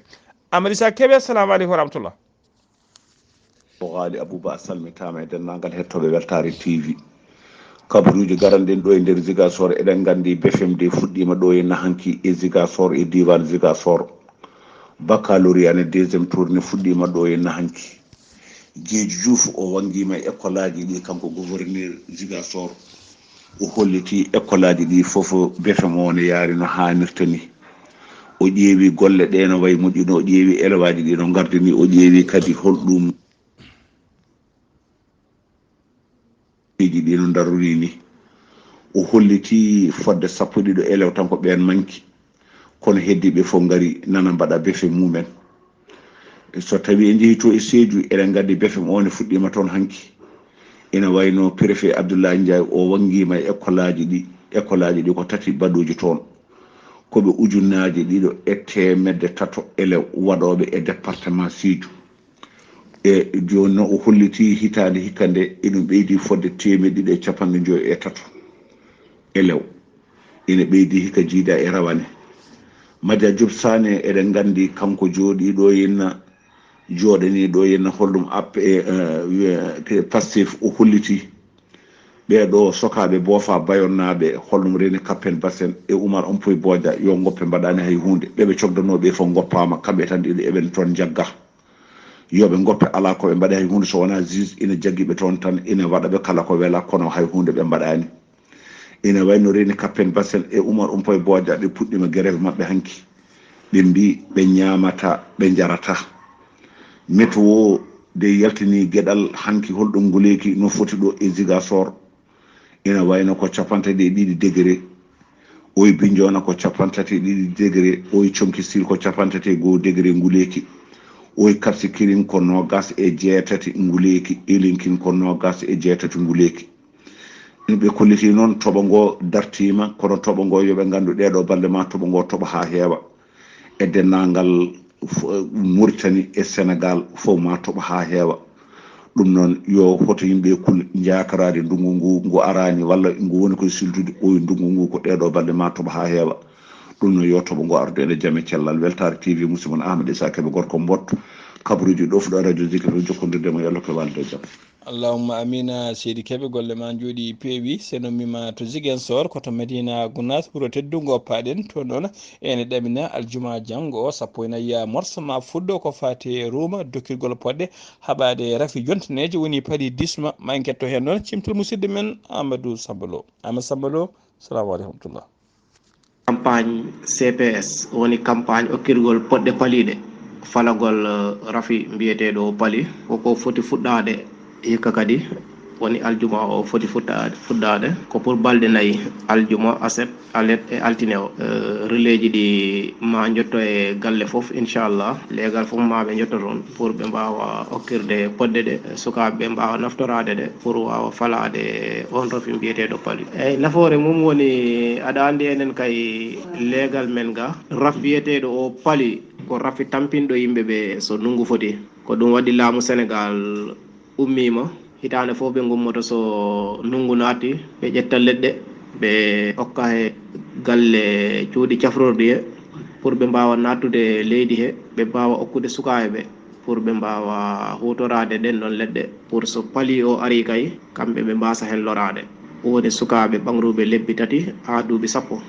Amadou Issa Kébé, assalamu aleykum wa rahmatullah. O Haali Abuba, a salmitaama e denndaangal hettooɓe Weltaare T V. Kabaruuji garanɗen ɗo e nder Ziguinchor, eɗen nganndi B F M D fuɗɗiima ɗo e nahanki e Ziguinchor, e diiwaan Ziguinchor. Baccalauréat ne deuxième tour ne fuɗɗiima ɗo e nahanki. Jeeju Juuf o wanngiima e école aji ɗi, kanko gouverneur Ziguinchor. O holliti école aji ɗi fof B F M O ne yaari no haanirta ni. O ƴeewi golle ɗe no wayi moƴƴude, o ƴeewi élève aji ɗi no ngardi ni, o ƴeewi kadi holɗum piiji ɗi no darori ni. O holliti fodde sappo e ɗiɗo élève tan ko ɓeen manki, kono heddiiɓe fof ngari nana mbaɗa B F M mumen. So tawi en njehii to e Sédhiou, eɗen nganndi B F M o ne fuɗɗiima toon hanki. Ina wayno préfet Abdoulaye Ndiaye o wanngiima e école aji ɗi, école aji ɗi ko tati baɗooji toon. Ko ɓe ujunnaaje ɗiɗo e teemedde tato élève waɗooɓe e département Sédhiou. E jooni noon o holliti hitaande hikka nde eɗum ɓeydi fodde teemedde ɗiɗi e capanɗe joyi e tato élève. Ina ɓeydi hikka jiida e rawane. Madiadia Diop Sané, eɗen nganndi kanko jooɗiiɗo henna, jooɗaniiɗo henna holɗum app e, eh, wiye, Pastef o holliti. Ɓee ɗo sokaaɓe boofa bayonnaaɓe holɗum René Capain Bassène e Oumar Ompoy Bodian yo ngoppe mbaɗaani hay huunde. Ɓe ɓe cogdanoo ɓe fof ngoppaama, kamɓe tan ɗiɗo eɓen toon njagga. Yo ɓe ngoppe alaa ko ɓe mbaɗi hay huunde so wonaa juge ina jaggi ɓe toon tan ina waɗa ɓe kala ko wela kono hay huunde ɓe mbaɗaani. Ina wayno René Capain Bassène e Oumar Ompoy Bodian ɓe puɗɗiima grève maɓɓe hanki. Ɓe mbi ɓe ñaamata, ɓe njarata. Météo de yaltini geɗal hanki holɗo nguleeki no foti ɗo e Ziguinchor. Ina wayno ko capanɗe ɗiɗi degré. Oy Bignona ko capanɗe tati e ɗiɗi degré. Oy Thionck Essyl ko capanɗe tati e goo degré nguleeki. Oy Cap Skirring ko noogas e jeetati nguleeki. Elinkine ko noogas e jeetati nguleeki. Ɓe kolliti noon toɓo ngo dartiima, kono toɓo ngo yo ɓe nganndu ɗee ɗoo balɗe ma toɓo ngo toɓa haa heewa. E denndaangal f-, Mauritanie e Sénégal fof ma toɓa haa heewa. Ɗum noon yo hoto yimɓe kul njaakaraade ndunngu ngu, ngu araani walla ngu woni ko e siltude, oy ndunngu ngu ko ɗee ɗoo balɗe ma toɓa haa heewa. Ɗum noon yo toɓo ngo ardu ene jam e cellal. Weltaare T V, musidɗo mon Ahmed Issa Kébé, gorko Mbot, kabaruuji ɗo fuɗa radio Zikir, jokkondirde mo yo Allah ko walde e jam. Allahumma amiin. Seydi Kebe, golle ma njooɗi peewi. Seno mima to Ziguinchor, ko to Medina Gounass, wuro teddungo Paɗen. To noon ene ɗamina aljuma janngo o, sappo e nayi morso ma fuɗɗo ko faati e ruuma, dokkirgol poɗɗe, haɓaade rafi jontaneeje woni paludisme. Ma en ketto heen noon cimtol musidɗo men Amadou Samba Lo. Amadou Samba Lo, salamu aleykum wa rahmatullah. Campagne C P S woni campagne okkirgol poɗɗe paliiɗe falagol, eh, rafi mbiyeteeɗo pali. Koko foti fuɗɗaade hikka kadi woni aljuma o foti fuɗɗaade, fuɗɗaade. Ko pour balɗe nayi, aljuma, aset, alet e altine o. Eh, relais ji ɗi ma njotto e galle fof, inchallah. Leegal fof ma ɓe njotto toon pour ɓe mbaawa okkirde poɗɗe ɗe, sukaaɓe ɓe mbaawa naftoraade ɗe pour waawa falaade on rafi mbiyeteeɗo pali. Eyi, nafoore mum woni, aɗa anndi enen kay leegal men ga, raf biyeteeɗo o pali ko rafi tampinɗo yimɓe ɓe so ndunngu foti. Ko ɗum waɗi laamu Senegaal ummiima, hitaande fof ɓe ngummoto so ndunngu naati, ɓe ƴetta leɗɗe, ɓe okka he galle cuuɗi cafrorɗi he, pour ɓe mbaawa naattude leydi he, ɓe mbaawa okkude sukaaɓe ɓe, pour ɓe mbaawa huutoraade ɗen ɗon leɗɗe, pour so pali o arii kay, kamɓe ɓe mbaasa heen loraade. Woni sukaaɓe ɓangruuɓe lebbi tati haa duuɓi sappo.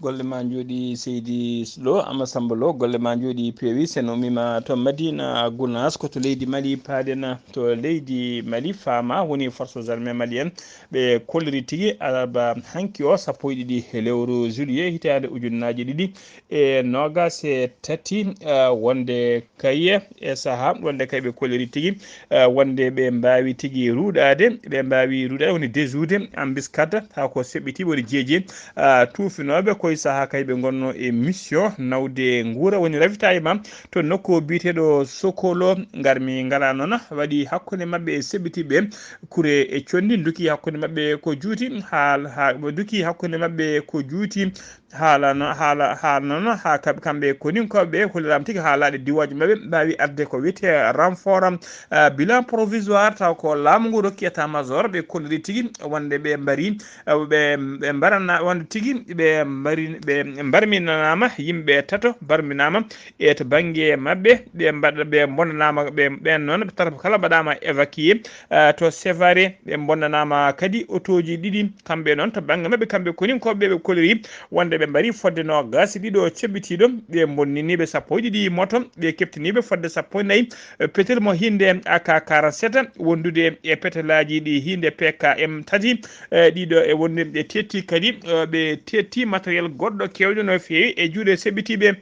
Golle ma njooɗi seydi Lo, Ama Samba Lo, golle ma njooɗi peewi. Sen ummima to Madina Gounass, ko to leydi Mali paaɗen, to leydi Mali faama woni forces armées maliennes. Ɓe kolliri tigi alarba hanki o, sappo e ɗiɗi e lewru juillet, hitaande ujunnaaji ɗiɗi e noogas e tati, ah, wonde kay e saha wonde kay ɓe kolliri tigi, ah, wonde ɓe mbaawi tigi ruuɗaade, ɓe mbaawi ruuɗaade woni déjoude embuscade, haa ko seɓɓiti woni jeeje, ah, tuufinooɓe koye Saha kay ɓe ngonno e mission nawde nguura, woni ravitaillement to nokku biyeteeɗo Sokolo. Ngarmi ngala noon waɗi hakkunde maɓɓe e seɓɓitiiɓe kure e conndi, nduki hakkunde maɓɓe ko juuti, haal, ha, nduki hakkunde maɓɓe ko juuti, haala no, haala, haala noon ha kam-, kamɓe koninkooɓe holliraama tigi haalaaɗe diwaaji maɓɓe mbaawi arde ko wiyetee renfort, ah, bilan provisoire, taw ko laamu ngu rokki état major, ɓe kolliri tigi wonde ɓe mbari, ah, ɓe, ɓe mbarana, wonde tigi ɓe mbari, ɓe mbarminanaama yimɓe tato, mbarminaama e to bannge maɓɓe, ɓe mbaɗa, ɓe mbonnanaama, ɓe, ɓeen noon, ɓe tata kala mbaɗaama évacué, ah, to Sévaré, ɓe mbonnanaama kadi otooji ɗiɗi, kamɓe noon to bannge maɓɓe, kamɓe koninkooɓe ɓe kolliri wonde ɓe mbari fodde noogaas e ɗiɗo ceɓɓitiiɗo, ɓe mbonniniiɓe sappo e ɗiɗi moto, ɓe keɓtiniiɓe fodde sappo e nayi, eh, petel mo hiinde A K quarante-sept, wondude e petelaaji ɗi hiinde P K M tati, eh, ɗiɗo e wonde ɓe teetti kadi, eh, ɓe teetti matériel goɗɗo keewɗo no feewi e juuɗe seɓɓitiiɓe.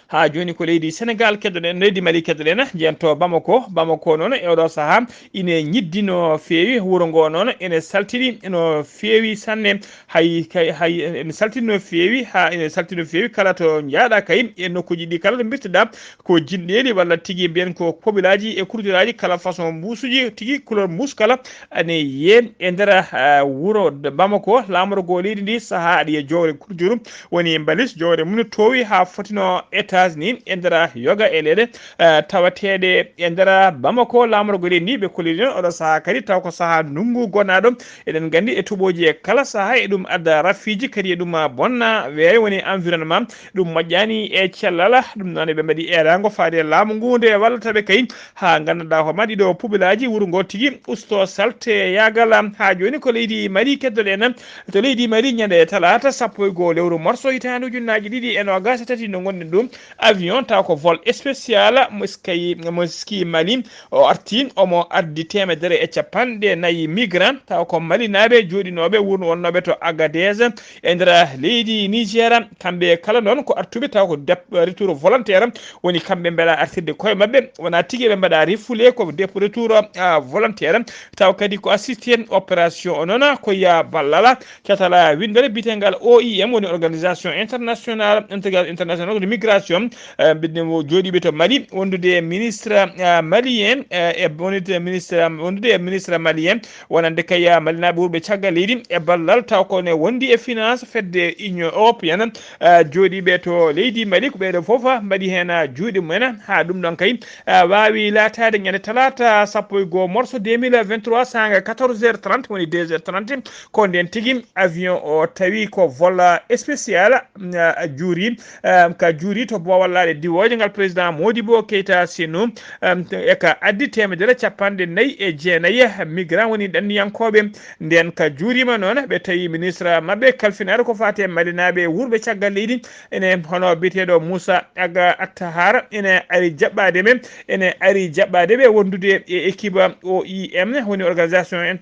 Haa jooni ko leydi Senegaal keddoɗen, leydi Mali keddoɗen, njeyen to Bamako. Bamako noon e oɗo sahaa ine ñiddi no feewi, wuro ngo noon ene saltiɗi no feewi sanne, hay, kay, hay ene saltiɗi no feewi, haa ene saltiɗi no feewi kala to njaaɗa kay e nokkuuji ɗi kala to mbirtiɗa ko jinɗeeli walla tigi mbiyen ko pobilaaji e kurjoraaji kala façon mbuusuji tigi couleur mbuus kala ane yiye e nder, ah, wuro Bamako, laamorgo leydi ndi sahaa aɗa yiya jowre kurjuru woni mbalis, jowre mum no toowi haa fotino étage ni e nder yoga e leɗɗe, eh, tawateeɗe e nder Bamako, laamorgo leydi ndi ɓe kolliri noon oɗo sahaa kadi taw ko sahaa ndunngu gonaaɗo. Eɗen nganndi e toɓooji e kala sahaa e ɗum adda rafiiji kadi e ɗum bonna weeyo woni environnement, ɗum moƴƴaani e cellal, ɗum noon ɓe mbaɗi eeraango faade e laamu ngu nde wallata ɓe kay haa nganndanɗaa ko ma ɗiɗo pubilaaji wuro ngo tigi usto salte yaagal. Haa jooni ko leydi Mali keddoɗen, to leydi Mali ñande talaata sappo e goo lewru morso hitaande ujunnaaji ɗiɗi e noogaas e tati no ngonɗen ɗum, avion taw ko vol spécial Mosquée, Mosquée Mali, o arti omo addi teemedere e capanɗe nayi migrant taw ko malinaaɓe jooɗinooɓe won-, wonnooɓe to Agadez e nder leydi Niger. Kamɓe kala noon ko artuɓe taw ko dep-, retour volontaire, woni kamɓe mbeɗa artirde koye maɓɓe, wona tigi ɓe mbaɗa refoulé ko dep-, retour, ah, volontaire, taw kadi ko assisté opération o noon ko ya ballal catal winndere biyetengal O I M, woni organisation internationale, inter-, internationale de migration, eh, ɓe jooɗiiɓe to Mali, wondude e ministre, eh, malien, eh, e wondude e ministre, wondude e ministre malien, wonande kay malinaaɓe wuurɓe caggal leydi, e ballal taw ko ne wondi e finance fedde Union européenne, eh, jooɗiiɓe to leydi Mali, ko ɓeeɗo fof mbaɗi heen juuɗe mumen, haa ɗum ɗon kay, eh, waawi laataade ñande talaata sappo e goo morso deux mille vingt-trois, saanga quatorze heures trente, woni deux heures trente, ko ndeen tigi avion o tawi ko vol spécial, eh, juuri, eh, ka juuri to Boowal Laaɗe Diwooje ngal président Modibo Keita Senu, eh, e ka addi teemedere capanɗe nayi e jeenayi migrant woni ɗanniyankooɓe. Ndeen ka juuriima noon, ɓe tawi ministre maɓɓe kalfinaaɗo ko faati e malinaaɓe wuurɓe caggal leydi, ene hono biyeteeɗo Moussa Aga Attahar, ene ari jaɓɓaade ɓe, ene ari jaɓɓaade ɓe wondude e équipe O I M, woni organisation in-,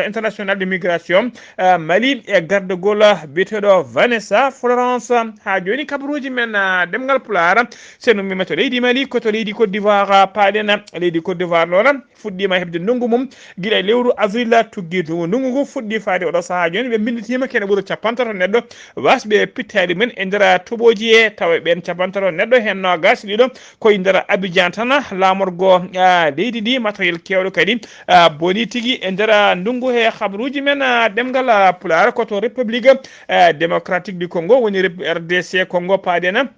internationale de migration, eh, Mali e gardagol biyeteeɗo Vanessa Florence. Haa jooni kabaruuji men, ah, ɗemngal Pulaar, so en ummiima to leydi Mali, ko to leydi Côte d'Ivoire, ah, paaɗen. Leydi Côte d'Ivoire noon fuɗɗiima heɓde ndunngu mum gila e lewru avril tuggi. Ndunngu, ndunngu ngu fuɗɗii faade oɗo sahaa jooni, ɓe mbinnditiima kene ɓuri capantato neɗɗo waasɓe pittaali mum e nder toɓooji he, tawa ɓeen capantato neɗɗo heen noogaas e ɗiɗo ko e nder Abidjan tan, laamorgo, ah, leydi ndi, matériel keewɗo kadi, ah, boni tigi e nder, ah, ndunngu he. Habaruuji men, ah, ɗemngal, ah, Pulaar ko to République, ah, Démocratique du Congo, woni Rep-, R D C Congo paaɗen.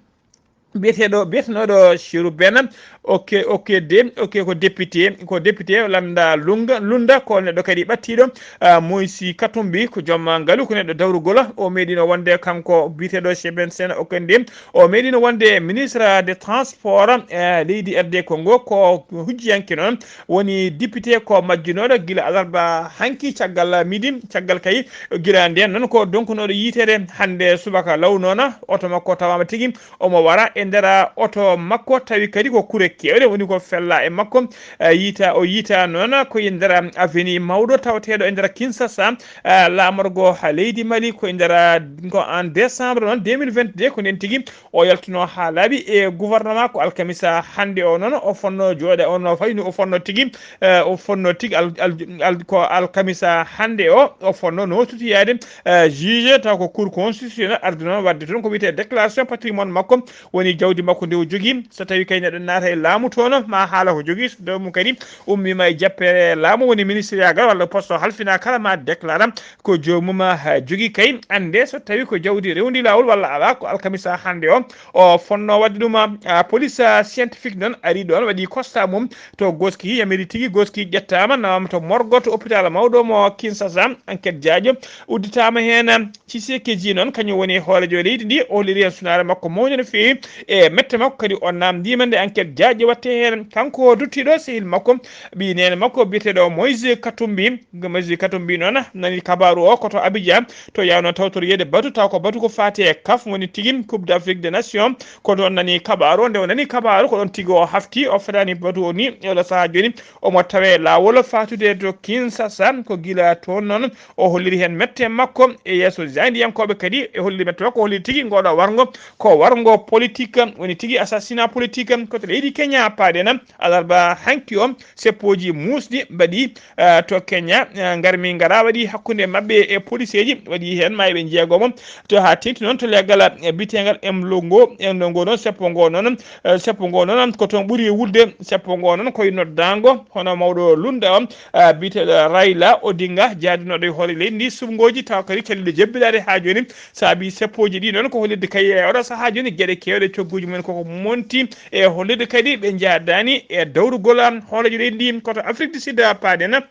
Biyeteeɗo, biyetenooɗo Chérubin, oke, oke de, oke ko député, ko député Landa Lunga, Lunda, ko neɗɗo kadi ɓattiiɗo, ah, Moïse Katumbi, ko joom ngalu, ko neɗɗo dawrugol. O meeɗino wonde kanko biyeteeɗo Chérubin Sène Okende, o meeɗino wonde ministre des transports, eh, leydi R D Congo, ko hujjiyanke noon, woni député ko majjunooɗo gila alarba hanki caggal midi, caggal kay gila ndeen noon ko donkunooɗo yiiteede hannde subaka law noon, oto makko tawaama tigi omo wara e nder oto makko, tawi kadi ko kure keewɗe woni ko fella e makko. Yiita o yiita noon ko e nder avenue mawɗo tawateeɗo e nder Kinshasa, laamorgo leydi Mali, ko e nder ko en décembre noon deux mille vingt-deux, ko nden tigi o yaltuno haa laaɓi e gouvernement. Ko alkamisa hannde o noon o fonno jooɗa, o no fayno o fonno tigi, o fonno tigi al, al, al, ko alkamisa hannde o o fonno no tuti yaade juge taw ko cour constitutionnel arduno waɗde toon ko wiyetee déclaration patrimoine makko, woni jawdi makko ndi o jogii. So tawi kay neɗɗo naata e laamu toon ma haala ko jogii, so tawi mum kadi ummiima e jappere laamu, woni ministre yaagal walla poste o halfina kala ma déclara ko joomum jogii. Kay annde so tawi ko jawdi rewndi laawol walla alaa, ko alkamisa hannde o o fonno waɗde ɗum. Police scientifique noon ari ɗoon waɗi constat mum to Goski, yamiri tigi Goski ƴettaama nawama to morgue to hôpital mawɗo mo Kinshasa. Enquête jaaƴo udditaama heen. Tshisekedi noon kañum woni hooreejo leydi ndi, o holliri heen sunaare makko mawnde no feewi e mette makko, kadi o naamndiima nde enquête jaaƴo waɗte heen. Kanko duttiiɗo sehil makko, ɓii neene makko biyeteeɗo Moïse Katumbi. Moïse Katumbi noon nani kabaaru o ko to Abidjan, to yawno tawtor yeede batu, taw ko batu ko faati e kaf woni tigi Coupe d'Afrique des Nations. Ko ɗoon nani kabaaru, nde o nani kabaaru ko ɗoon tigi o hafti, o fotani batu o ni e oɗo sahaa jooni. Omo tawee laawol faatude to Kinshasa, ko gila toon noon o holliri heen mette makko e yeeso jaayndiyankooɓe, kadi e holliri mette makko, o holliri tigi ngooɗo warngo ko warngo politique, woni tigi assassinat politique. Ko to leydi Kenya paaɗen alarba hanki o, seppooji muusɗi mbaɗi to Kenya, ngarmi ngara waɗi hakkunde maɓɓe e policeeji, waɗi heen maayɓe jeegomo. To haa teŋti noon to leggal biyeteengal Emlongo, Emlongo noon seppo ngo noon, seppo ngo noon ko toon ɓuri wulde. Seppo ngo noon koye noddaango hono mawɗo lunda o, biyeteeɗo Raila Odinga, jaadinooɗo e hoore leydi ndi suɓngooji, tawa kadi calliɗo jebbilaade haa jooni. Saabi seppooji ɗi noon ko hollirde kay e oɗo sahaa jooni geɗe keewɗe cogguuji mumen koko monti, e hollirde kadi ɓe njaadaani e dawrugol hooreejo leydi ndi ko to Afrique du Sud paaɗen.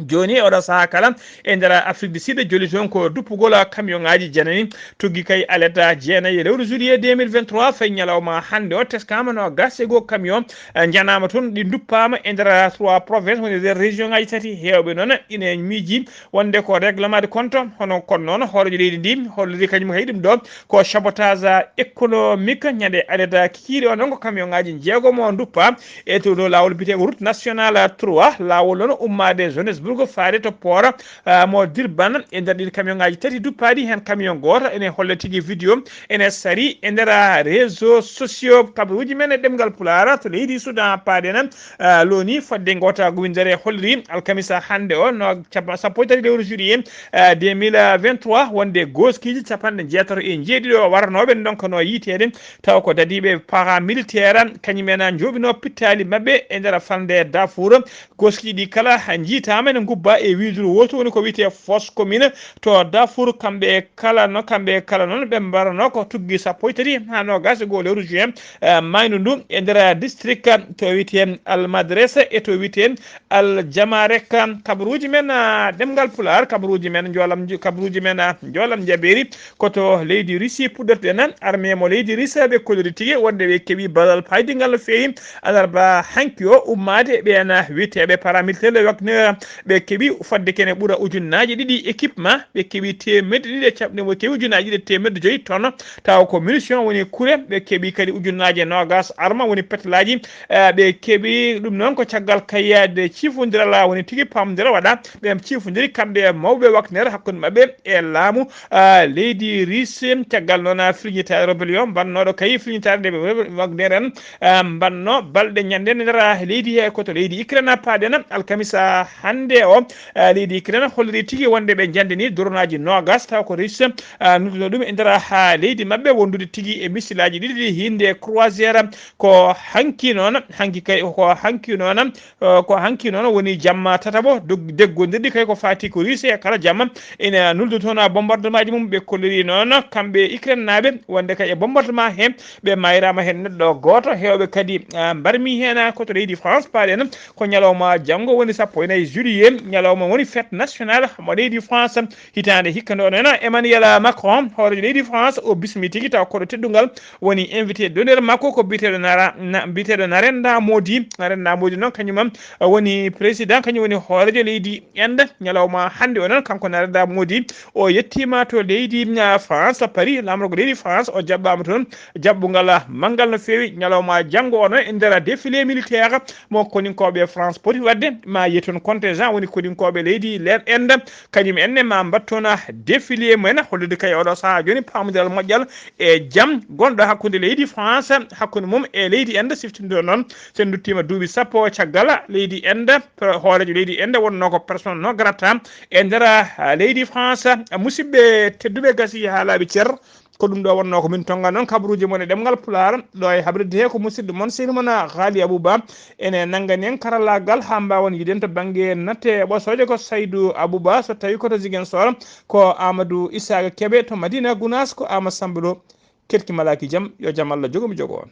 Jooni e oɗo sahaa kala e nder Afrique du Sud joli toon ko duppugol camion ŋaaji janani tuggi kay alerte jeenayi e lewru juillet deux mille vingt-trois, fayi ñalawma hannde o teskaama noogas e goo camion, eh, njanaama toon, ɗi nduppaama e nder trois province woni nder région ŋaaji tati. Heewɓe noon ina miiji wonde ko règlement de compte, hono kono noon hooreejo leydi ndi holliri kañum hay ɗum ɗo ko sabotage économique. Ñande alerte kikiiɗe o noon ko camion ŋaaji jeegomo nduppa e to ɗo laawol biyeteego route nationale trois, laawol noon ummaade Johannesburg faade to port, ah, mo Durban. E nder ɗiɗi camion ŋaaji tati duppaaɗi, heen camion gooto ene holla tigi vidéo ene sari e nder réseau sociaux, kabaruuji men e ɗemngal Pulaar. To leydi Sudan paaɗen, ah, looni fodde ngootaagu winndere holliri alkamisa hannde o no capa-, sappo e tati lewru juillet, ah, deux mille vingt-trois, wonde gooskiiji capanɗe jeetato e jeeɗiɗo waranooɓe ndonkano yiiteede, tawa ko dadiiɓe paramilitaire, kañum en njooɓinoo pittaali maɓɓe e nder falnde Darfour. Gooskiiji ɗi kala njiitaama ene ngubba e wiiduru wootu, woni ko wiyetee fosse commune to Darfour. Kamɓe kala no, kamɓe kala noon ɓe mbarano ko tuggi sappo e tati haa noogas e goo lewru juin, eh, maaynu ndu e nder district to wiyetee Al Madres e to wiyetee Al Jamarek. Kabaruuji men, ah, ɗemngal Pulaar, kabaruuji men njoolam, kabaruuji men, ah, njoolam njabeeri. Ko to leydi Russie puɗɗotoɗen. Armée mo leydi Russie ɓe kolliri tigi wonde ɓe keɓi balal paydingal no feewi alarba hanki o ummaade ɓeen wiyeteeɓe paramilitaire Wagner. Ɓe keɓi fodde kene ɓura ujunnaaje ɗiɗi équipement, ɓe keɓi teemedde ɗiɗi e caɓ-, ɓe keɓi ujunnaaje ɗiɗi e teemedde joyi tonnes, tawa ko munition woni kure, ɓe keɓi kadi ujunnaaje noogas arma woni petelaaji. Eh, ɓe keɓi ɗum noon ko caggal kayyaade ciifondiral woni tigi pamdira waɗa. Ɓe ciifondiri kamɓe e mawɓe Wagner hakkunde maɓɓe e laamu, ah, leydi Russie. Caggal noon, ah, filñitaare rébellion mbannooɗo kay filñitaare nde ɓe Wagner en, ah, mbanno balɗe ñande nde nder, ah, leydi he ko to leydi Ukraine paaɗen alkamisa hannde o, ah, leydi Ukraine holliri tigi wonde ɓe njandini dronaji noogas taw ko Russie, ah, nodduno ɗum e nder, ah, leydi maɓɓe wondude tigi e misilaaji ɗiɗi hinde croisière. Ko hanki noon, hanki kay, ko hanki noon, eh, ko hanki noon woni jamma tataɓo dog-, deggondirɗi kay ko faati ko Russie e kala jamma ina nuldu toon bombardement ji mum. Ɓe kolliri noon kamɓe Ukraine naaɓe wonde kay e bombardement he ɓe mayrama heen neɗɗo gooto. Heewɓe kadi, ah, mbarmi heen ko to leydi France paaɗen ko ñalawma janngo woni sappo e nayi juillet. Ñalawma woni fête nationale mo leydi France. Hitaande hikka nde, onon Emmanuel Macron, hooreejo leydi France, o bismi tigi taw koɗo teddungal woni invité d'honneur makko ko biyeteeɗo Nara-, na-, biyeteeɗo Narendra Modi. Narendra Modi noon kañum am woni président, kañum woni hooreejo leydi Inde. Ñalawma hannde o noon kanko Narendra Modi o yettiima to leydi, ah, France, Paris, laamorgo leydi France. O jaɓɓaama toon jaɓɓungal manngal no feewi. Ñalawma janngo o noon e nder défilé militaire mo koninkooɓe France poti waɗde, ma yiye toon contingent woni koninkooɓe leydi len Inde, kañum en ne ma mbaɗ toon défilé mumen, hollude kay oɗo sahaa jooni paamondiral moƴƴal e jam gonɗo hakkunde leydi France, hakkunde mum e leydi Inde. Siftinɗo noon, so en nduttiima duuɓi sappo caggal leydi Inde, hooreejo leydi Inde wonnoo ko persona non grata e nder, ah, leydi France. Musidɓe tedduɓe, gasi haa laaɓi cer. Ko ɗum ɗo wonnoo ko min tonnga noon kabaruuji mon e ɗemngal Pulaar. Ɗo e habrirde he ko musidɗo mon, sehil mon Haali Abouba. Ene nanngani en karallaagal haa mbaawon yiiden to bannge natte ɓosooje ko Saydu Abouba, so tawi ko to Ziguinchor ko Amadou Isaaga Kebe, to Madina Gounass ko Ama Samba Lo. Kelki malaaki jam, yo jam Allah jogo mi jogo on.